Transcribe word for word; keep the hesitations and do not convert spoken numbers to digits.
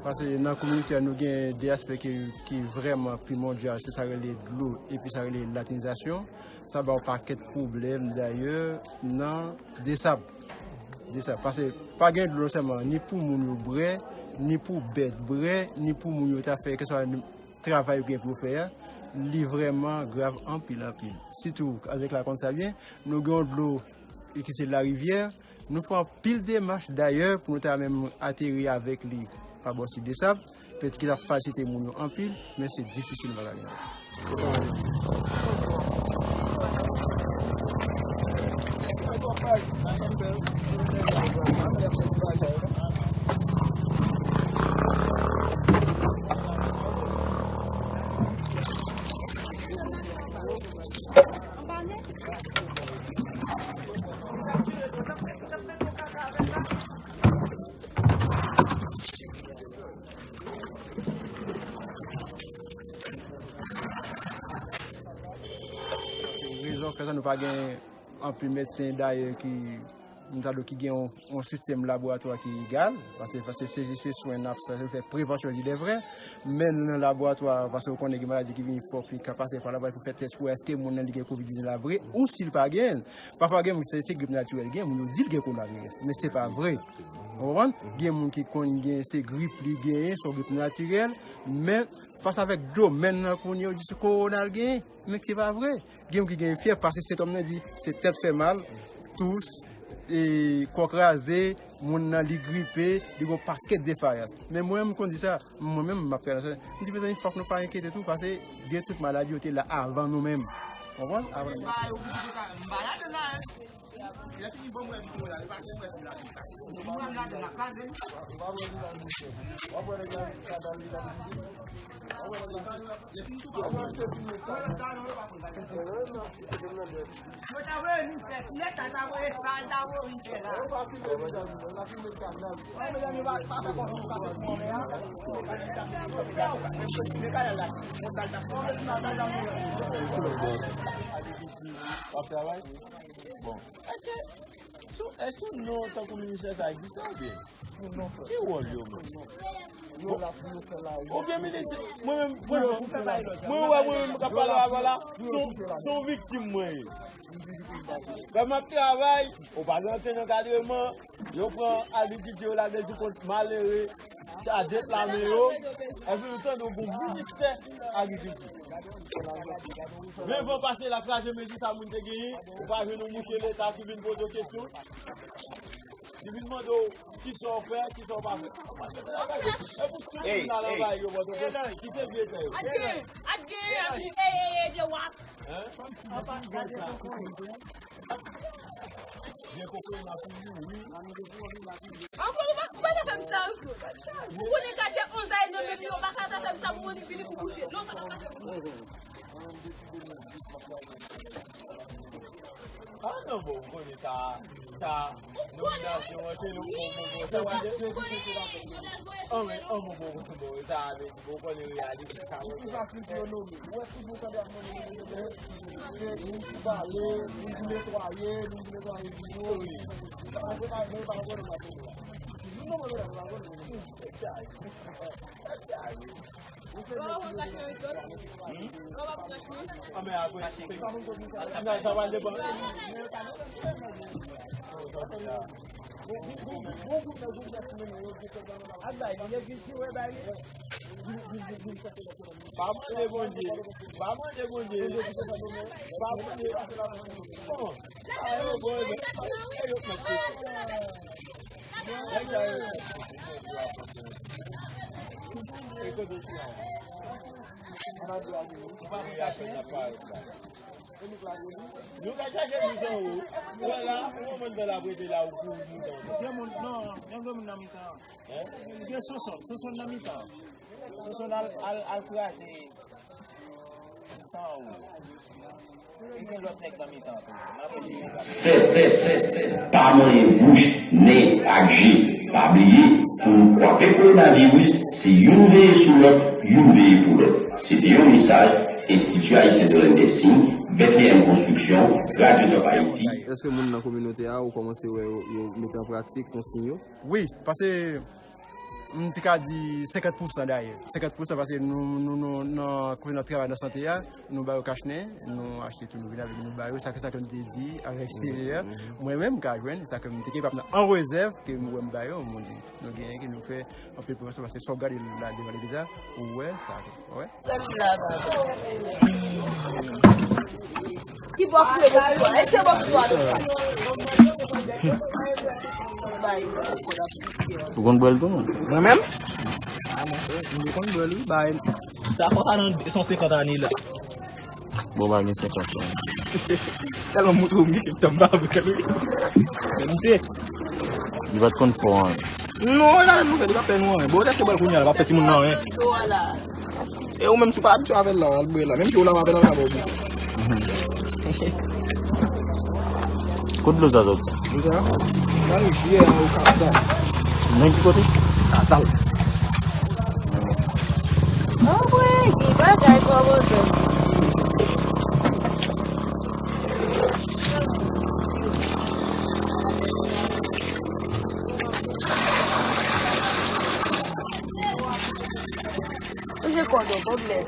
Paske nan kominote a, nou gen de aspè ki, ki vrèman primòdyal, se sa rele dlo, epi sa rele latinizasyon. Sa ba yon pakèt pwoblèm, dayè, nan Desab. Desab. Paske pa gen dlo non sèlman, ni pou moun yo bwè, ni pou bèt bwè, ni pou moun yo ta fè, kèlkeswa travay yo gen pou yo fè a, li vrèman grav anpil, anpil. Sitou, Azèk la konn sa byen, nou gen yon dlo ki se larivyè, nou fè anpil demach dayè pou nou ta menm ateri avèk li pa bò Sid Desab, petèt ki t ap fasilite moun yo anpil, men se difisil bagay la. Rezon fè sa, nou pa gen anpil medsen dayè ki, m ta di w, ki gen yon, yon sistèm laboratwa ki egal, paske, paske se, se swen n ap fè, se fè prevansyon di de vrè, men nan laboratwa, paske w konnen gen maladi ki vini fòk li ka pase pa laboratwa pou fè tès pou wè èske moun nan li gen kovid diznèf la vre, ou si l pa gen l. Pafwa gen moun se, se grip natirèl, gen moun yo di l gen kowonaviris, men se pa vre. Ou konprann? Gen moun ki konn gen se grip li genyen, se yon grip natirèl, men fas avèk domèn nan kounye a, yo di se kowona l genyen, men se pa vre. Gen moun ki gen fyèv, pase sentòm nan di se tèt fè mal, tous, e, kò kraze, moun nan li gripe, li gen yon pakèt defayans. Men mwen menm m konn di sa, mwen menm m ap fè nan sa. M di mezanmi fòk nou pa enkyete tou, pase gen tout maladi yo te la avan nou menm. Konprann? Avan nou menm. W ap travay? Bon. Èske, sou, èske non tankou ministè sa egziste oubyen? Ki wòl yo menm? Oubyen militè, mwen menm, mwen menm, mwen wè mwen menm k ap pale avè w la, se yon, se yon viktim mwen ye. Lè m ap travay, ou pa rantre nan kadreman, yo pran agrikilti yo lage sou kont malere, sa deplame yo, epi nou tande yon gwo ministè agrikilti. Men van pase la kraze mezi sa moun te genyen, ou pa jwenn yon mouche leta ki vin poze w kesyon, ki vin mande w kisa w fè, kisa w pa fè. E pou tout moun al anba yo, Pòtoprens, ki se vye tè yo. At gen, at gen, e, e, e, de wak. Hein? Byen kokoye m ap toujou, wi. Ankò, ou pa, ou pa ka fè m sa ankò. Ou konnen katye onz a ennmi menm yo, ou pa ka ta fè m sa pou moun vini pou bouche. Non, sa pa ka fè m. Ah non, bon, ou konnen sa, sa, nominasyon an, se nou, bon, bon, bon, sa pa de. An, men, an, bon, bon, bon, bon, sa, men, bon, ou konnen reyalite sa, bon. Ou wè tout moun tande ap mande nou, nou ki bale, nou ki netwaye, nou ki netwaye biwo. Sa pa se pa nou pa konn nan peyi a. Nou pa konn nan peyi a. Anben apre, sa va depan. Pa mande Bondye, pa mande Bondye, pa mande. Bon, sa yo bon, e yo k mèt kesyon. Nèg sa yo, e kote ki a? Ou pa pou kache. Nou ka chache nou san ou. Ou wè la, ou konprann fè la prete la, ou kouri nou dan. Gen moun, non, gen de moun nan mitan. Gen Sonson, Sonson nan mitan. Sonson al, al, al kraze san ou. E gen lòt nèg nan mitan tou. Sèt, sèt, sèt, sèt, pa manyen bouch, nen ak je. Pa bliye, pou n kwape kowonaviris, se youn veye sou lòt, youn veye pou lòt. Se te yon mesaj Institut Haïtien de l'Indocine, Bethlehem Construction, Radio Top Haïti. Èske moun nan kominote a, ou kòmanse wè yo, yo mete an pratik konsiy yo? Wi, paske m te ka di senkant pousan dayè. Senkant pousan paske nou, nou, nou, nan kote n ap travay nan sante a, nou ba yo kach nen, nou achte tou, nou vin avèk nou ba yo, sa ke, sa ke m te di avèk eksteryè. Mwen menm, m ka jwenn, sa ke m te kapab nan an rezèv, ke m wè m ba yo, m di, nou genyen ke nou fè anpil prevansyon, paske si w ap gade la devan legliz la, ou wè sa, ou wè. Ki bò koulè bò koulè? E se bò koulè. Ou konn bwè l tou, non? Mwen menm? Mwen konn bwè l, wi, bay. Sa fò ka nan san senkant ane la. Bon, pa gen senkant lan. Tèlman moutre w m gen kèk tan m pa bwè l, wi. Men m te. Li pa t konn fò anyen. Non, e la menm nouvèl, li pa fè nou anyen. Bon, ou tèt se bwè l kounye a, li pa fè timoun nan anyen. E ou menm, si w pa abitye avè l la, w al bwè l la. Menm si w la, w avè l la, w ap bwè. Kot dlo sa sot? Dlo sa? Nan rivyè an, o Kasal. Nan ki kote? Kasal. Anmwey, ki bagay kòmandan. Mwen se kòdon, bon blèd.